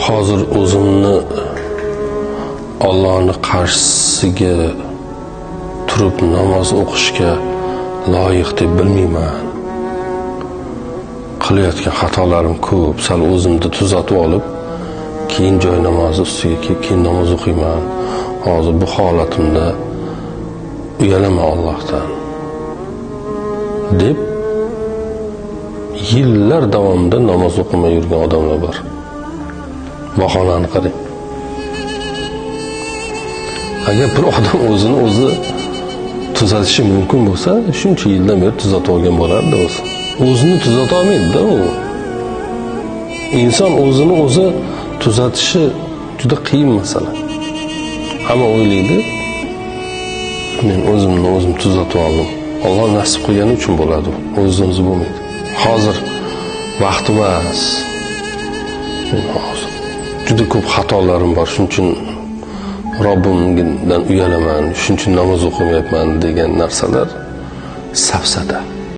Hozir o'zimni Allohning qarshisiga turib namoz o'qishga loyiq deb bilmayman. Qilayotgan xatolarim ko'p, sal o'zimni tuzatib olib, keyin joy namozi ustiga kelib, keyin namoz o'qiyman. Hozir bu holatimda uyalaman Allohdan deb yillar davomida namoz o'qimay yurgan odamlar bor. Bahonani qarang. Agar bir odam o'zini o'zi tuzatishi mumkin bo'lsa, shuncha yildan beri tuzatib olgan bo'lardi o'zi. O'zini tuzata olmaydi-da u. Inson o'zini o'zi tuzatishi juda qiyin masala. Hamma o'ylaydi, men o'zimni o'zim tuzatib oldim. Alloh nasib qilgani uchun bo'ladi, o'zidan o'zi bo'lmaydi. Hozir vaqti emas. Men hozir juda ko'p xatolarim bor, shuning uchun Robbimdan uyalaman, shuning uchun namoz o'qimayapman degan narsalar safsata.